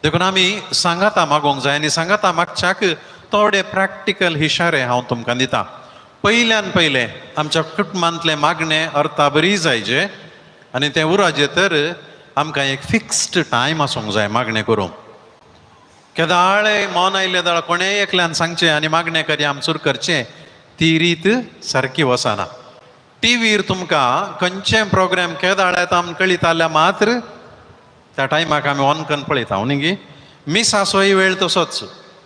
देखून आमी सांगाता मागोंक जाय आनी सांगाता मागच्याक थोडे प्रॅक्टिकल हिशारे हांव तुमकां दिता. पयल्यान पयलें आमच्या कुटुंबांतलें मागणें अर्था बरी जायचे आनी तें उराजें तर आमकां एक फिक्स्ड टायम आसूंक जाय मागणें करूंक. केदाळे मन आयलें जाल्यार कोणेय एकल्यान सांगचें आनी मागणें करया आमी सुरू करचें, ती रीत सारकी वचना. टिवीर तुमकां खंयचें प्रोग्राम केदाळ येता आमकां कळीत जाल्यार मात्र त्या टायमाक आमी ऑन करून पळयता न्ही गी. मिसाचोय वेळ तसोच,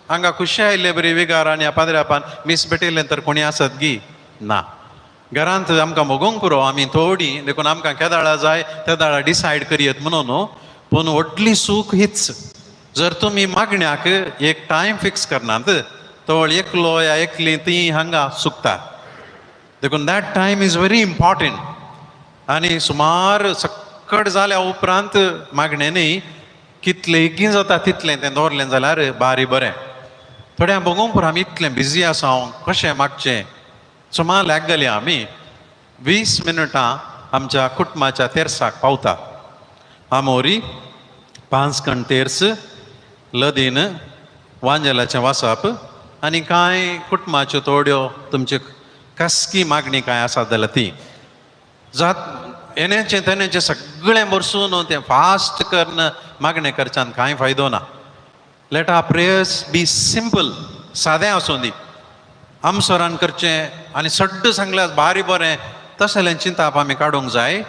हांगा खुशी आयिल्ले बरी विगार आनी पाद्र्यापान मीस भेटयलें तर कोणी आसत गी ना. घरांत आमकां भोगोंक पुरो आमी थोडी, देखून आमकां केदाळा जाय तेदाळा डिसायड करयत म्हणून न्हू. पूण व्हडली सूख हीच, जर तुमी मागण्याक एक टायम फिक्स करनात तवळ एकलो या एकली ती हांगा चुकता. देखून that time is very important. आनी सुमार सक्कड जाल्या उपरांत मागणें न्ही, कितलें बेगीन जाता तितलें तें दवरलें जाल्यार बारी बरें. थोड्यां भोगोंक पुरो आमी इतलें बिजी आसा, हांव कशें मागचें, सुमार लॅक जाली आमी 20 मिनटां आमच्या कुटुंबाच्या तेर्साक पावता. आमोरी, पांच कण तेर्स, लदीन, वांजेलाचें वाचप आनी कांय कुटुंबाच्यो थोड्यो तुमच्यो खासगी मागणी कांय आसात जाल्यार ती जात येण्याचें तेण्याचें सगळें बरसून तें फास्ट करून मागणें करच्यान कांय फायदो ना. Let our prayers be simple, सादें आसूं दी, आमसरान करचें आनी सड्ड सांगल्यार बारी बरें तसलें चिंताप आमी काडूंक जाय.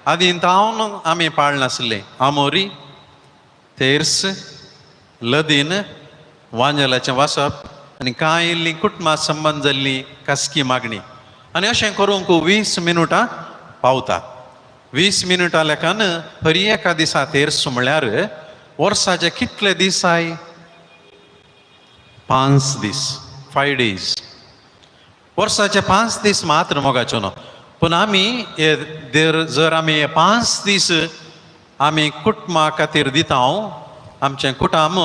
आदी तावन आमी पाळनासलें आमोरी, तेर्स, लदीन, वांजेलाचें वाचप आनी कांय इल्ली कुटुंबा संबंद जाल्ली खासगी मागणी आनी अशें करूंक 20 मिनुटां पावता. 20 मिनुटां लेखान हरी एका दिसा तेर्स म्हळ्यार वर्साचे कितले दीस I? 5 दीस, 5 डेज. वर्साचे 5 दीस मात्र मोगाच्यो न्हू. पूण आमी हे जर आमी हे 5 दीस आमी कुटुंबा खातीर दिता, आमचें कुटुंब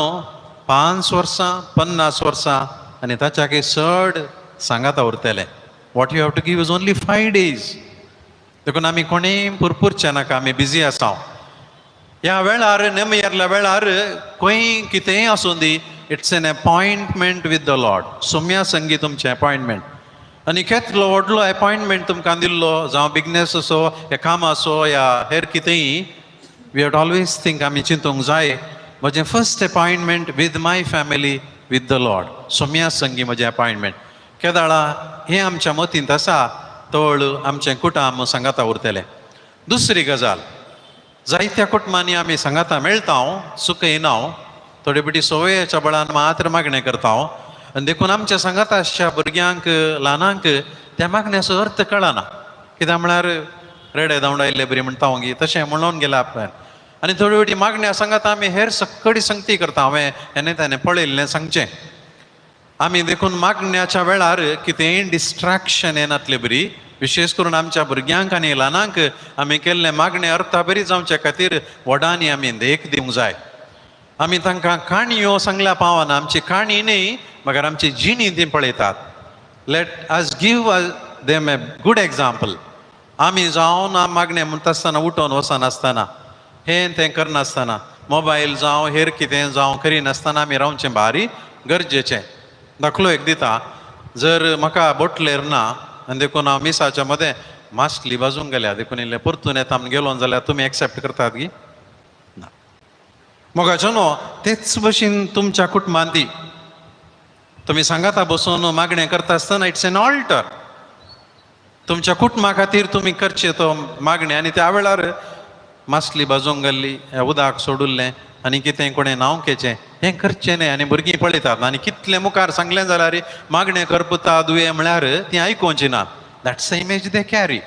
5 वर्सां, 50 वर्सां आनी ताच्याकय चड सांगाता उरतलें. What you have to give is only 5 days. देखून आमी कोणेय पुरपुरचें नाका, आमी बिजी आसा ह्या वेळार. नेमयरल्या वेळार खंय कितेंय आसूं दी, it's an appointment with the Lord. Saumya संगी तुमचें अपॉयंटमेंट आनी केतलो व्हडलो अपॉयंटमेंट तुमकां दिल्लो, जावं बिजनेस असो या काम असो या हेर कितेंय, we have always think, आमी चिंतूंक जाय म्हजें first appointment with my family, with the Lord, Saumya संगी म्हजें अपॉयंटमेंट केदाळा हें आमच्या मतींत आसा तवळ आमचें कुटुंब सांगाता उरतलें. दुसरी गजाल, जायत्या कुटुंबांनी आमी सांगाता मेळटा, सुकयना, थोडे फावटी संवयेच्या बळान मात्र मागणें करता आनी देखून आमच्या सांगाता आसच्या भुरग्यांक, ल्हानांक त्या मागण्याचो अर्थ कळना. कित्याक म्हळ्यार रेडे धांवडायल्ले बरी म्हणटा गी तशें म्हणून गेल्या आपल्यान. आनी थोडी फावटी मागण्या सांगाता आमी हेर सक्कडी संगती करता. हांवें हेणे तेणें पळयल्लें सांगचें आमी. देखून मागण्याच्या वेळार कितेंय डिस्ट्रॅक्शन येनातले बरी, विशेष करून आमच्या भुरग्यांक आनी ल्हानांक आमी केल्लें मागणें अर्था बरी जावचे खातीर व्हडांनी आमी देख दिवंक जाय. आमी तांकां काणयो सांगल्या पावना, आमची काणी न्ही मगर आमची जिणी ती पळयतात. Let us give them a good example. आमी जावन मागणें म्हणटा आसतना उठोन वचनासतना, हें तें करनासतना, मोबायल जावं हेर कितें जावं करिनासतना आमी रावचें भारी गरजेचें. दाखलो एक दिता, जर म्हाका बोटलेर ना आनी देखून हांव मिसाच्या मदें मासली बाजूंक गेल्या, देखून इल्लें परतून येता म्हण गेलो जाल्यार तुमी एक्सेप्ट करतात गी ना? मोगाचो न्हू, तेच भशेन तुमच्या कुटुंबांत दी तुमी सांगाता बसून मागणें करता आसतना it's an alter. तुमच्या कुटुंबा खातीर तुमी करचें तो मागणें आनी त्या वेळार मासली बाजूंक घाल्ली, उदक सोडुल्लें आनी कितें कोणें नांव घेचें, हें करचें न्हय. आनी भुरगीं पळयतात आनी कितलें मुखार सांगलें जाल्यार मागणें करपुता दुयें म्हळ्यार तीं आयकुची ना. That's the image they carry.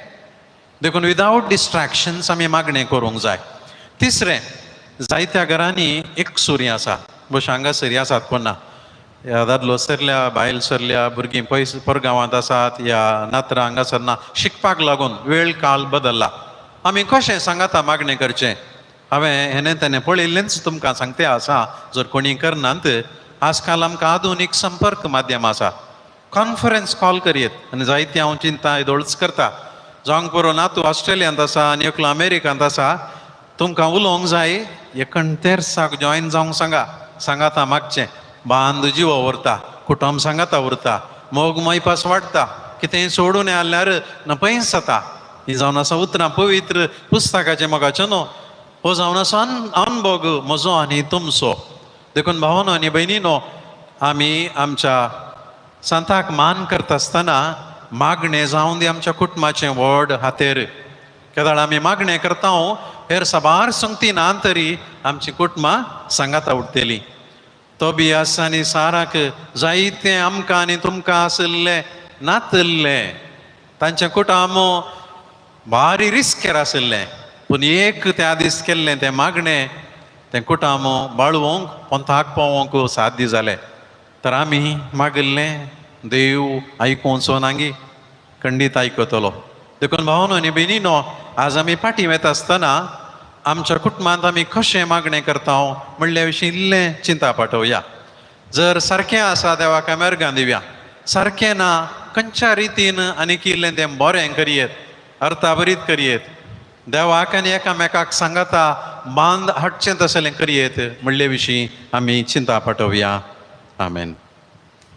देखून विदावट डिस्ट्रॅक्शन्स आमी मागणें करूंक जाय. तिसरें, जायत्या घरांनी एकसुरी आसा, बश हांगासरी आसात कोण ना, ह्या दादलो सरल्या, बायल सरल्या, भुरगीं पयस परगांवांत आसात या नातरां हांगासर ना, शिकपाक लागून वेळ काळ बदल्ला. आमी कशें सांगाता मागणें करचें? हांवें हेणे तेणें पळयल्लेंच तुमकां सांगते आसा. जर कोणी करनात, आजकाल आमकां आधुनीक संपर्क माध्यम आसा, कॉन्फरन्स कॉल करयत आनी जायती हांव चिंता येदोळच करता. जावंक पुरो नातू ऑस्ट्रेलियांत आसा आनी एकलो अमेरिकांत आसा, तुमकां उलोवंक जाय एकण तेरसाक जॉयन जावंक सांगा, सांगाता मागचें बांद जिवो उरता, कुटुंब सांगाता उरता, मोग मोयपास वाडटा, कितेंय सोडून आल्यार नपयस जाता. ही जावन आसा उतरां पवित्र पुस्तकाचें मोगाचें न्हू, हो जावन आसा अनभोग म्हजो आनी तुमचो. देखून भावनो आनी भयणीनो, आमी आमच्या सांताक मान करता आसतना मागणें जावन दी आमच्या कुटुंबाचें व्हड हातेर. केदळ आमी मागणें करता हेर साबार संगती ना तरी आमची कुटुंबां सांगाता उरतलीं. तोबियास आनी साराक जायतें आमकां आनी तुमकां आशिल्लें नातिल्लें, तांचें कुटुंब भारी रिस्केर आशिल्लें, पूण एक त्या दीस केल्लें तें मागणें तें कुटुंब बाळवंक पंथाक पावोवंक साध्य जालें. तर आमी मागिल्लें देव आयकुचो नागी खंडीत आयकतलो. देखून भावनो आनी भयणीनो, आज आमी फाटीं वता आसतना आमच्या कुटुंबांत आमी कशें मागणें करता म्हणल्या विशीं इल्लें चिंता पाठोवया. जर सारकें आसा देवाक मेरगां दिवया, सारकें ना खंयच्या रितीन आनी इल्लें तें बरें करयेत, अर्थाभरीत करयेत, देवाक आनी एकामेकाक सांगाता बांद हाडचें तसलें करयेत म्हणले विशीं आमी चिंता पाठोवया. आमेन.